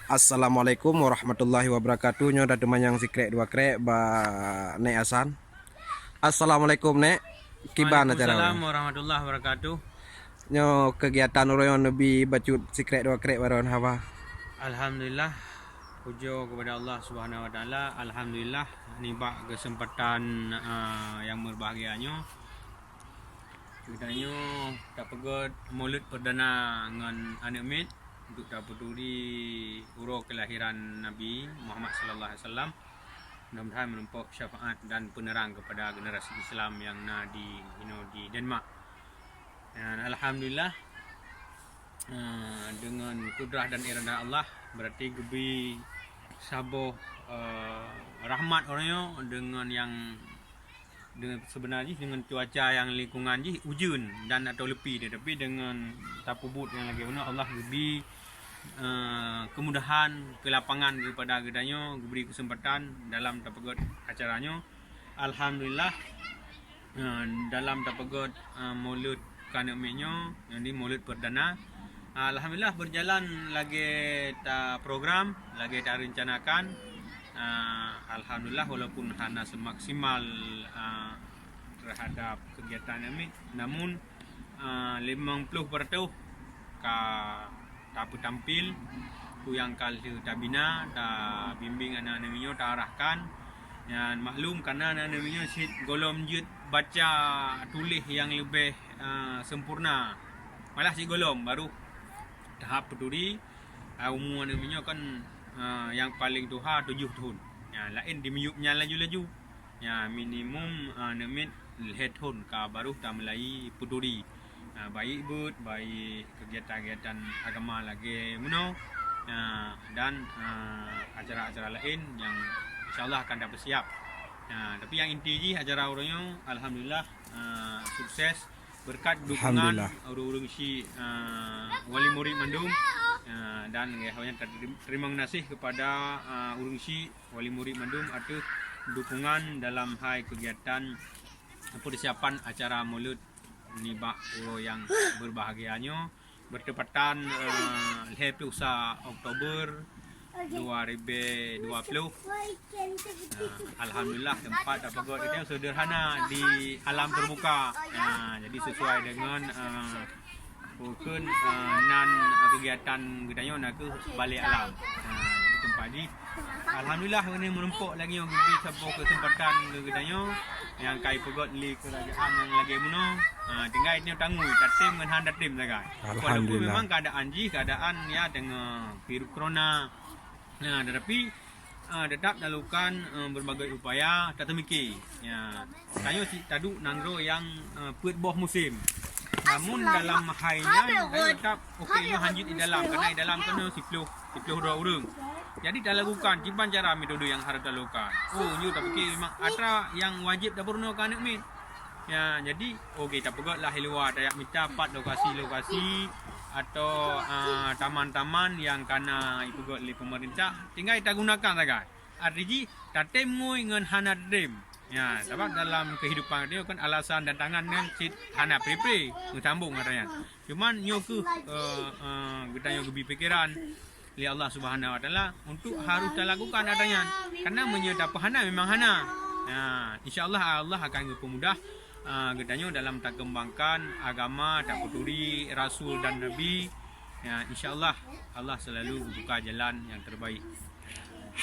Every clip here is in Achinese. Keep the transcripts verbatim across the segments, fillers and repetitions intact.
Assalamualaikum warahmatullahi wabarakatuh. Nyoe tateumanyong sikrek dua krek bak Nek Hasan. Assalamualaikum, Nek. Kiban acara? Waalaikumsalam warahmatullahi wabarakatuh. Nyoe keugiatan uroe nyoe neubi bacut sikrek dua krek baron haba. Alhamdulillah, pujoe kepada Allah Subhanahu wa Taala. Alhamdulillah, nibak keuseumpatan, ah, nyang meubahgia nyoe, geutanyoe tapeugöt mulod perdana ngon aneuk miet untuk tapeuturi uroe keulahiran Nabi Muhammad sallallahu alaihi wasallam. Mudah-mudahan meureumpok syafaat dan peuneurang kepada generasi Islam nyang na di inoe di Denmark. Dan alhamdulillah, eh, deungon kudrah dan iradah Allah, berarti geubi saboh, eh, rahmat uroe nyoe deungon nyang, deungon, seubeuna jih deungon cuaca nyang lingkungan jih ujeuen dan atau leupi, tetapi deungon tapeubuet nyang lagèe meunoe Allah geubi, eh, kemudahan, kelapangan kepada geutanyoe, geubri keuseumpatan dalam tapeugöt acara nyoe. Alhamdulillah, eh, dalam tapeugöt, eh, mulod keu aneuk miet nyoe, jadi mulod perdana. Alhamdulillah, berjalan lagèe taprogram, lagèe tarencanakan. Eh, alhamdulillah, walaupun hana semaksimal, eh, terhadap kegiatan aneuk miet, namun, eh, limong ploh peureutôh ka tapeutampil, peue nyang ka lheueh tabina, tabimbéng aneuk-aneuk miet nyoe, taarahkan. Nyan maklum, karena aneuk-aneuk miet nyoe cit gohlom jeuet baca tuléh nyang leubeh, eh, sempurna. Malah cit gohlom, baru tahap peuturi, eh, umu aneuk miet nyoe kan, eh, nyang paleng tuha tujoh thon. Nyan, laén dimiyueb nyan laju-laju. Ya, minimum, ah, aneuk miet lhèe thon ka baroh tameulai peuturi. Ah, baik beuet, baik kegiatan-kegiatan agama lagèe meunoe, ah, dan, ah, acara-acara laén nyang insya Allah akan tapeusiap. Ah, tapi nyang inti jih acara uroe nyoe, alhamdulillah, ah, sukses berkat dukungan ureueng-ureueng syiek, ah, wali murid mandum, ah, dan lagèe nyan terima kasih kepada, ah, ureueng syiek wali murid mandum ateueh dukungan dalam hai kegiatan persiapan acara mulod nibak uroe nyang berbahagia nyoe, bertepatan, eh, lhèe ploh sa Oktober dua ribu dua puluh. Eh, alhamdulillah, tempat tapeugöt itu sederhana di alam terbuka. Nah, jadi sesuai dengan, eh, Bukon, ah, nan, ah, kegiatan geutanyoe nakeuh balè alam. Ah, di teumpat jih. Alhamdulillah, ini meureumpok lagèe nyoe geubri saboh keuseumpatan keu geutanyoe nyang ka ipeugöt lé keurajeuen nyang lagèe meunoe. Ah, tinggai nyoe tangui, tatem ngon han tatem sagai. Walaupun alhamdulillah, memang keuadaan jih, keuadaan ya deungon virus corona. Nah, tetapi, ah, tetap dilakukan, eh, berbagai upaya, tateumiki. Ya, tanyoe cit taduek nanggroe nyang, eh, peuet boh musim. Namun dalam hai nyan, tanyoe tetap oke nyoe hanjeuet di dalam, karena di dalam keunoe siploh, siploh droe ureueng. Jadi talakukan kiban cara metode nyang harus talakukan. Oh, nyoe tapike memang atra nyang wajéb tapeurunoe keu aneuk miet. Ya, jadi, oke, tapeugöt lah di luwa, tajak mita pat lokasi-lokasi atau, ah, taman-taman nyang kana ipeugöt lé pemerintah, tinggai tagunakan sagai. Arti jih, tatem ngui ngon hana tatem. Ya, sabab dalam kehidupan nyoe kan alasan dan tangan nyan cit hana pre-pre, meusambong atra nyan. Cuman nyoe keuh, eh, eh, geutanyoe geubri pikeran lé Allah Subhanahu wa Taala untuk harus talakukan atra nyan. Karena meunyoe tapeuhana memang hana. Nah, insya Allah, Allah akan geupeumudah, ah, geutanyoe dalam takeumbangkan agama, tapeuturi rasul dan nabi. Ya, insya Allah, Allah selalu geubuka jalan nyang terbaik.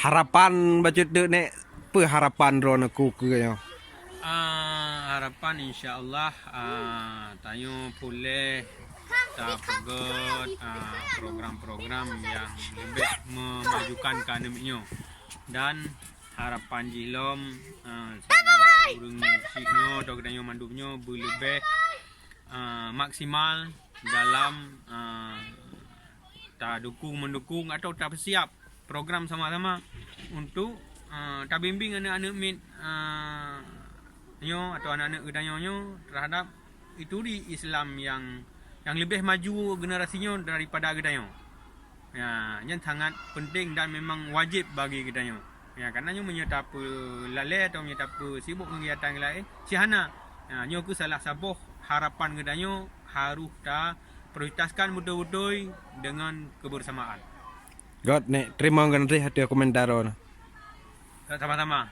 Harapan bacut teuk, Nek, peue harapan droeneuh keu geutanyoe? Ah, harapan insya Allah, ah, tanyoe puléh tapeugöt, ah, program-program nyang leubeh memajukan keu aneuk miet nyoe. Dan harapan jih lom, ah, semoga ureueng syiek nyoe atau geutanyoe mandum nyoe beuleubeh, ah, maksimal dalam, ah, tadukung, mendukung atau tapeusiap program sama-sama untuk, eh, tabimbing aneuk-aneuk miet, eh, nyoe atau aneuk-aneuk geutanyoe nyoe terhadap ituri Islam nyang, nyang leubeh maju generasi nyoe daripada geutanyoe. Ya, nyan sangat penting dan memang wajéb bagi geutanyoe. Ya, karena nyoe meunyoe tapeulalé atau meunyoe tapeusibok ngon kegiatan laén, cit hana. Ya, nyoe keuh salah saboh harapan geutanyoe harôh ta prioritaskan beutôi-beutôi deungon kebersamaan. Göt nek teurimong ganéh ateueh komentar droeneuh. Sama-sama.